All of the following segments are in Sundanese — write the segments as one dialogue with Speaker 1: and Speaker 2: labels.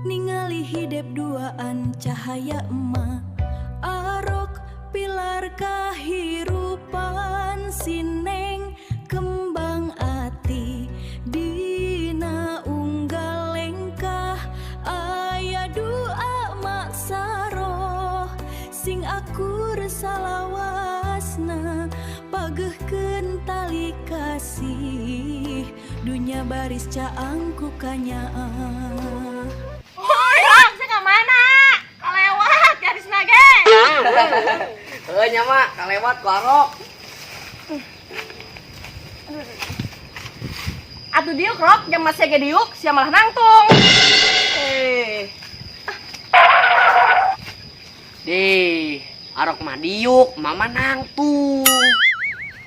Speaker 1: Ningali hidep duaan cahaya emak. Arok pilar kahirupan, si Neng kembang ati. Dina unggal lengkah aya doa maksaroh, sing akur salawasna, pagehkeun tali kasih, dunya baris caang ku kanyaah.
Speaker 2: Woi, Rok, sia ka mana? Kalewat garis nage.
Speaker 3: Heuh nya, Mak, kalewat ku Arok.
Speaker 2: Atuh diuk, Rok, jam masih ge diuk, sia malah nangtung. Eh,
Speaker 3: Dih, Arok mah diuk, Mama nangtung.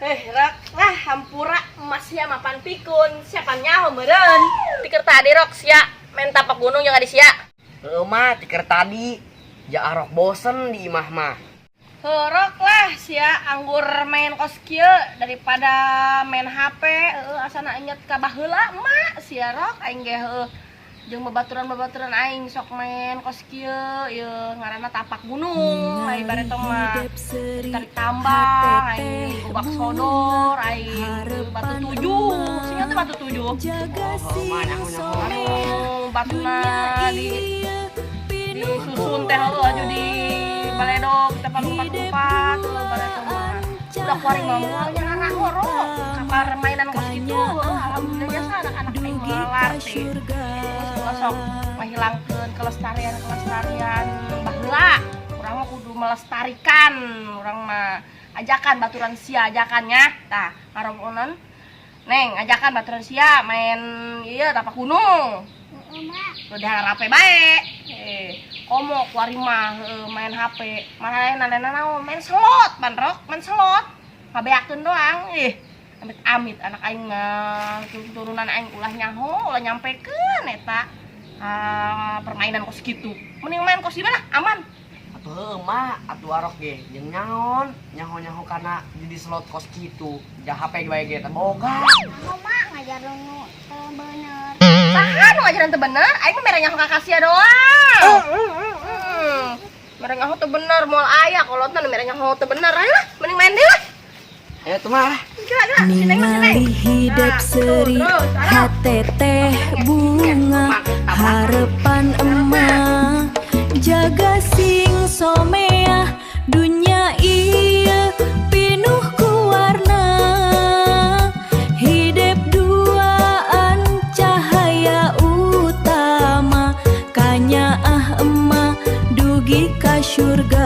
Speaker 2: Eh, Rok, lah hampura emas sia mapan pikun, siapa nyaho meureun. Ti keur tadi, Rok, sia main tapak gunung jeung adi sia.
Speaker 3: Heuh, Mah, ti keur tadi. Ja Arok bosen di imah mah.
Speaker 2: Heuh, Rok, lah sia anggur main kos kieu daripada main HP, heuh, asana inget ka baheula emak sia, Rok, aing ge heuh jeung babaturan-babaturan aing sok main kos kieu, ieu ngaranna tapak gunung, ai bareto mah tarik tambang, aing ubak sodor, aing batu tujuh, singkat teh batu tujuh.
Speaker 1: Jaga
Speaker 3: Oh,
Speaker 1: sing
Speaker 3: mah nyaho nyaho.
Speaker 2: Anu batuna di disusun teh heuh aju di baledog teh palumpat-lumpat heuh bareto mah. Udah kuari mah moal nyarara kabar mainan kos kitu heuh, alhamdulillah jasa anak-anak aing melar teh. Terus ulah sok ngahilangkeun kelestarian-kelestarian baheula. Urang mah kudu melestarikan, urang mah ajakan baturan sia ajakannya. Tah, ngarobonan Neng, ajakan baturan sia main ieu tapak gunung. Udah rape bae. Eh, komo kuari mah heuh, main HP. Mana nana naon main slot, pan, Rok, main slot. Ngabeakeun doang. Ih, amit-amit anak aing mah turunan aing ulah nyaho, ulah nyampekeun eta. Ah, permainan kos kitu. Mending main kos di mana? Aman.
Speaker 3: Atuh heuh, Mak, atuh Arok ge jeung nyaon, nyaho-nyaho kana jadi slot kos kitu. Ja HP bae ge teh boga.
Speaker 4: Aku mah ngajar nu teu bener.
Speaker 2: Saha nu ngajaran teu bener? Aing mah mere nyaho ka sia doang. Mere nyaho teu bener, moal aya kolotna nu mere nyaho teu bener. Ayo lah, mending main deui lah.
Speaker 3: Ayo tuh, Mah.
Speaker 2: Gila, gila, si Neng mah si Neng.
Speaker 1: Ningali hidep
Speaker 2: Nah,
Speaker 1: seri
Speaker 2: terus, terus.
Speaker 1: Hate teh bunga harapan emak, jaga sing someah, dunya ieu pinuh ku warna, hidep duaan cahaya utama, kanyaah emak dugi ka surga.